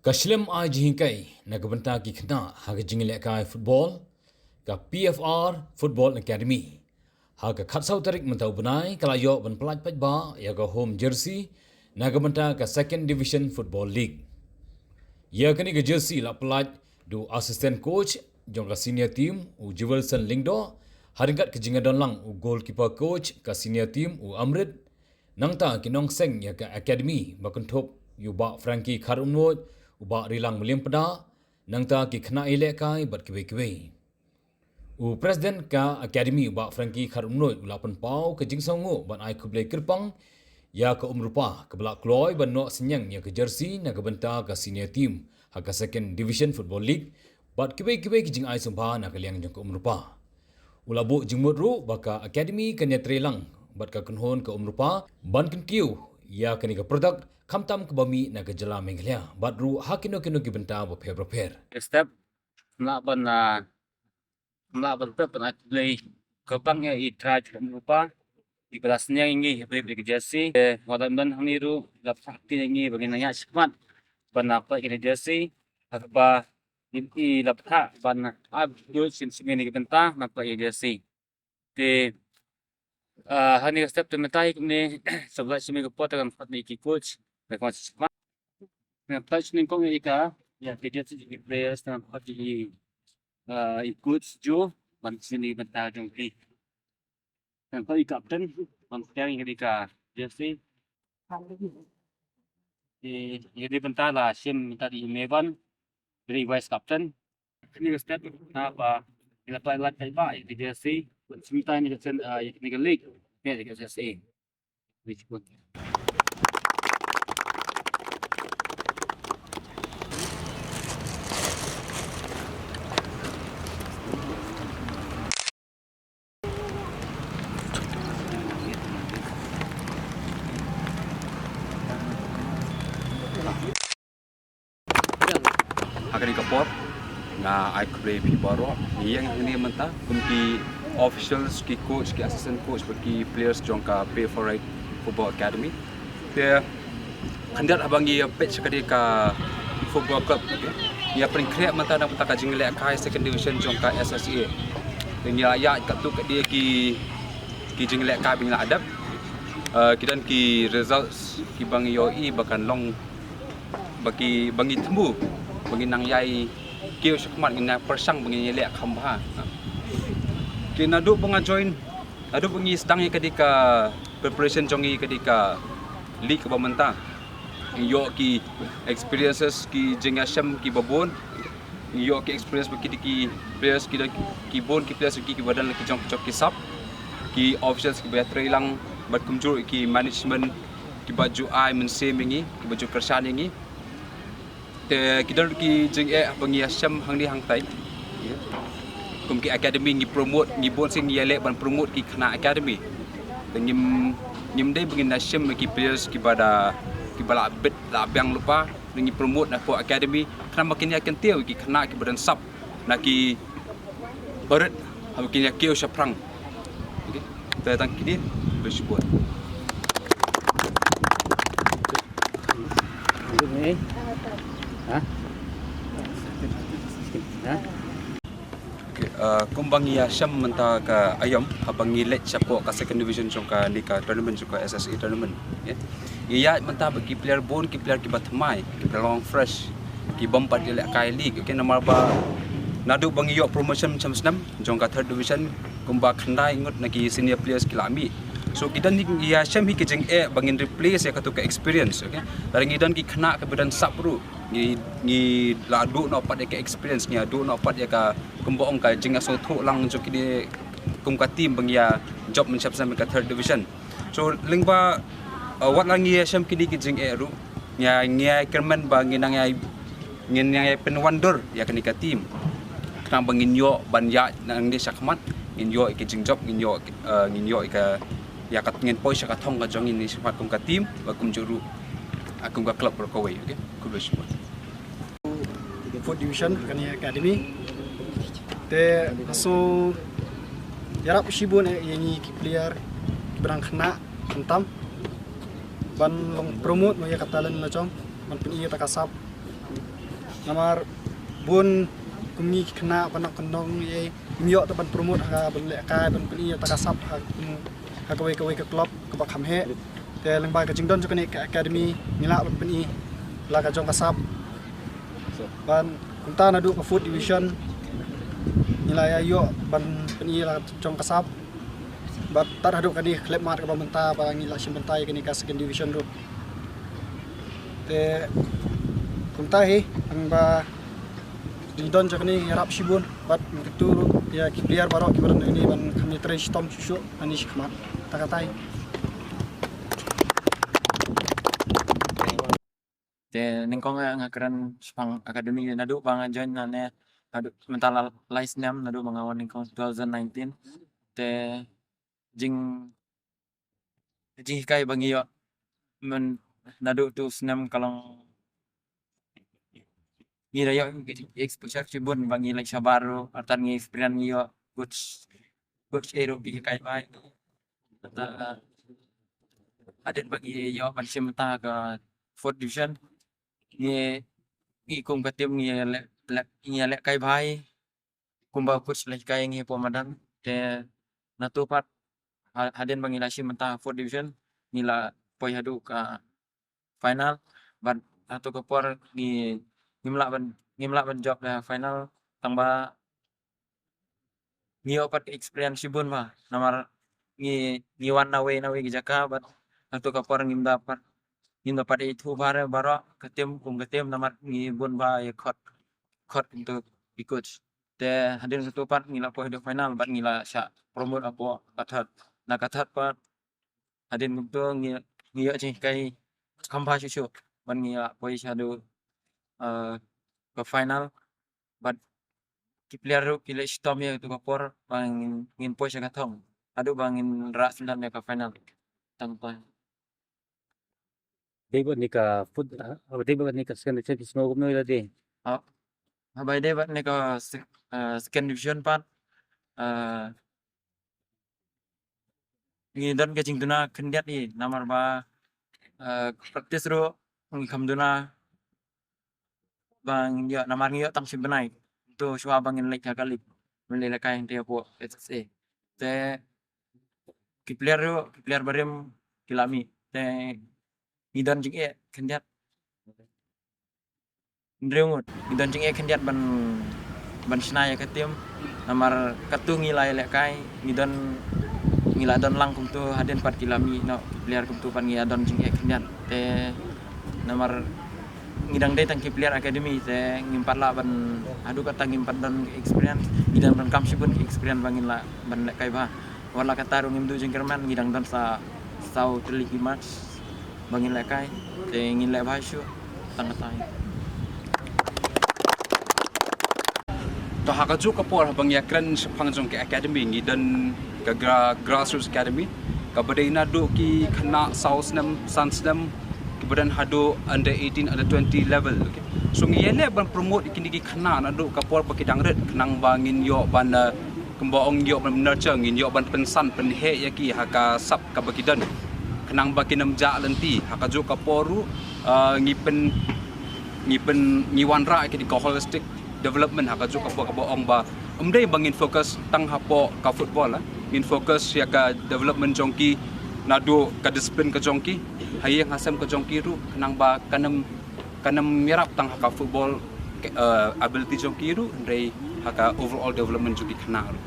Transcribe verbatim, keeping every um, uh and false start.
Ka shlem ai jinghikai na ka bynta ki khynnah ha ka jinglehkai football, ka P F R Football Academy, ha ka khatsaw tarik mynta u bnai ka la ïoh ban pyllait paidbah ïa ka home jersey na ka bynta ka Second Division Football League. Ïa kane ka jersey la pyllait da u assistant coach jong ka senior team, u Jewelson Lyngdoh, ha ryngkat ka jingïadon lang u goalkeeper coach ka senior team, u Amrit, nangta ki nongseng ïa ka academy ba kynthup ïa u Bah Frankie Kharumnuid, u Bah Rilang Myliempda, nangta ki khynnah ïalehkai bad kiwei kiwei. U president ka academy, u Bah Frankie Kharumnuid, u la pynpaw ka jingsngewnguh ban ai khublei kyrpang ïa ka Umrupa kaba la kloi ban noh synñiang ïa ka jersey na ka bynta ka senior team ha ka Second Division Football League, bad kiwei kiwei ki jingai sngewbha na ka liang jong ka Umrupa. U la buh jingmut ruh ba ka academy kan ïatreilang bad ka kynhun ka Umrupa ban kyntiew ïa kane ka product, khamtam kaba mih na ka jylla Meghalaya bad ruh ha kino kino ki bynta bapher bapher. Step, nga lah ban, ah, nga lah ban pep ban ai khublei kyrpang ïa i Trai jong ka Umrupa, iba la synñiang ïa ngi ha ka jersey. Te wat la mynta hangne ruh la pynpaw ïa ngi ba ngin nang ïaid shakhmat ban, ah, pynpaw ïa ka jersey. Haba i la pynpaw ban, ah, ai ïa ngi shisien shisien ïa ka bynta ban pynpaw ïa ka jersey. Te, ah, hangne ka step te mynta hi kumne, sa ba la shim ïa ka por te kan khot ïa ki coach, te kan khot ïa ki coach. Te kan khot ïa ki players, te kan khot ïa ki, ah, ïa ki coach jong, ban shim ïa ka bynta jong ki. Te kan khot ïa ki captain, ban pynpaw ïa ka jersey. Te ïa ka bynta la shim mynta da i Mevan, da i vice captain. Kane ka step, naba ngi la pyllait paidbah ïa ka jersey, sngewthuh ïa kane ka, ah, ïa kane ka league, ïa ka jersey. Ha kane ka por nga ai khublei ïa phi baroh. Ngi ïeng hangne mynta kum ki officials, ki coach, ki assistant coach bad ki players jong ka Pay for Right Football Academy. Te khyndiat haba ngi ïa peit sha kane ka football club, okay, ngi ïa pynkhreh mynta na ka bynta ka jinglehkai second division jong ka S S A. Te ngi ïa ïaid katto katne ki, ki jinglehkai ba ngi la dep. Eh, ki don ki results kiba ngi ïohi ba kan long, ba ki, ba ngi thmu ba ngin nang ïai kiew shakhmat, ngin nang pyrshang ba ngin ïaleh kham bha. Ki naduh ba nga join, naduh ba ngi sdang ïa kane ka preparation jong ngi ïa kane ka league kaba mynta, ngi ïoh ki experiences, ki jingïashem kiba bun. Ngi ïoh ki experience bad ki, ki players, ki don ki bun ki players ki, kiba don la ki jong, ki jong ki sap, ki officials kiba ïatreilang bad kumjuh ki management kiba ju ai mynsiem ïa ngi, kiba ju kyrshan ïa ngi. Te ki don ki jingeh ba ngi ïashem hangne hangtai. Kum ki academy ngi promote, ngi bun sien ngi ïaleh ban promote ki khynnah academy. Te ngim, ngim dei ba ngin ïashem ki players kiba da, kiba la bit, la biang lypa, ngi promote na ka academy, khnang ba kin ïa kyntiew ki khynnah kiba don sap na ki barit haba kin ïa kiew shaphrang. Okay. Te tang kine, bad shibun. Ha? Ha? Okay, uh, kumba ngi ïashem mynta ka aïom haba ngi leit shapoh ka second division jong kane ka tournament, jong ka S S A tournament. Okay. Ngi ïaid mynta bad ki player bun, ki player kiba thymmai, kiba long fresh, ki bym pat ïalehkai league. Okay, namar ba naduh ba ngi ïoh promotion mynshem snem jong ka third division, kumba khyndai ngut na ki senior players ki la mih. So ki don hi, ngi ïashem hi ki jingeh ba ngin replace ïa kato ka experience. Okay. Lada ngi don ki khynnah kiba don sap ruh, ngi, ngi la duh noh pat ïa ka experience, ngi la duh noh pat ïa ka, kumba ong, ka jingïasngewthuh lang jong kine kum ka team ba ngi ïa jop mynshem snem ïa ka third division. So lyngba, uh, wat la ngi ïashem kine ki jingeh ruh, ngi ïa, ngi ïa kyrmen ba ngin nang ïa, ngin nang ïa pynwandur ïa kane ka team, khnang ba ngin ïoh ban ïaid nangne shakhmat, ngin ïoh ïa ki jingjop, ngin ïoh, uh, ngin ïoh ïa ka, ïa ka, ngin poi sha ka thong ka jong ngi shakhmat kum ka team bad kumjuh ruh, uh, kum ka club baroh kawei. Okay. Khublei shibun. Fourth division, kane academy. Te nga sngew ïarap shibun ïa ngi ki player kiba dang khynnah khamtam ban long promote noh ïa ka talent la jong, ban pyni ïa ka sap Namar bun kum ngi ki khynnah ba nongkyndong ïa, ngim ïoh te ban promote ha ka ban lehkai ban pyni ïa kata ka sap ha, ha kawei kawei ka club kaba kham heh. Te lyngba ka jingdon jong kane ka academy ngi lah ban pyni la ka jong ka sap. Ban kumta naduh ka fourth division ngi la ïa ïoh ban pyni la ka jong ka sap. Bad tad haduh kane khlem mat kaba mynta ba ngi la shim bynta ïa kane ka second division ruh. Te kumta hi ang ba ding don jong kane ïarap shibun bad katu ruh ïa ki player baroh kiba don kane ban kham ïa trei shitom shuh shuh ani shi khmat. Ta katai. Te nyngkong nga kren shaphang academy naduh ba nga join nane haduh mynta la lai snem naduh ba nga wan nyngkong two thousand nineteen. Te jing jinghikai ba ngi ïoh myn naduh tu snem ka long ngi da ïoh exposure shibun ba ngi leit shabar ruh artat ngi experience ngi ïoh coach coach ei ruh ki hikai bai. Artat hadien ba ngi ïoh ban shim bynta ka fourth division ngi ngi kum ka team ngi leh leh ngi lehkai bai. Kumba coach lehkai ngi hapoh madan te natu pat ha- hadien ba ngi la shim bynta fourth division ngi la poi haduh ka final. Bad hato ka por ngi ngim lah ban ngim lah ban jop da final tang ba ngi ïoh pat experience shibun ba namar ngi ngi wan nawei nawei ki jaka bad hato ka por ngim da pat ngim da pat ithuh ba re baroh ka team kum ka team namar ngi bun ba ïa khot khot kumtu ki coach. Te hadien katu pat ngi la poi haduh final bad ngi la shah promote hapoh ka third. Na ka third pat hadien kumtu ngi ngi ïoh jinghikai kham bha shuh shuh bad ngi la poi shaduh eh, ka final bad ki player ruh ki leh shitom ïa katu ka por ba ngin poi sha ka thong haduh ba ngin rah sngewdon ïa ka final. Tang tang. Dei bad ne ka foot, ah, dei bad ne ka second division ki sngew kumno ïa lade? Ah, haba dei bad ne ka sec- ah, second division pat ah, ngi don ka jingduna khyndiat hi namar ba ah, practice ruh ngi kham duna ba ngin ïoh namar ngi ïoh tang shi bnai. Tu shuwa ba ngin leit ha ka league ngin leit lehkai hangtei hapoh S S A. Te ki player ruh ki player barim ki la mih te ngi don jingeh khyndiat. Hynriew ngut ngi don jingeh khyndiat ban ban shna ïa ka team. Namar katu ngi la ïalehkai ngi don ngi la don lang kumtu hadien pat ki la mih noh ki player kumtu pat ngi la don jingeh khyndiat. Te namar ngi dang dei tang ki player academy te ngim pat lah ban haduh kata ngim pat don experience. Ngi dang donkam shibun ki experience ba ngin lah ban lehkai bha. Wat la kata ruh ngim duh jingkyrmen ngi dang don sa saw tylli ki match ba ngin lehkai te ngin leh bha shuh tang kata. To ha kajuh ka por haba ngi ïakren shaphang jong ka academy ngi don ka gra- grassroots academy kaba dei naduh ki khynnah saw snem san snem kiba don haduh under eighteen under twenty level. Okay. So ngi ïaleh ban promote kine ki khynnah naduh ka por ba ki dang rit khnang ba ngin ïoh ban uh, kumba ong ïoh ban nurture ngin ïoh ban pynsan pynheh ïa ki ha ka sap kaba ki don khnang ba kin ym jah lynti ha kajuh ka por ruh uh, ngi pyn ngi pyn ngi wanrah ïa ki ka holistic development ha kajuh ka por kaba ong ba ym dei ba ngin focus tang hapoh ka football eh. Ngin focus ïa ka development jong ki naduh ka discipline ka jong ki ha ïing ha sem ka jong ki ruh khnang ba kan ym kan ym ïarap tang ha ka football uh, ability jong ki ruh hynrei ha ka overall development jong ki khynnah ruh.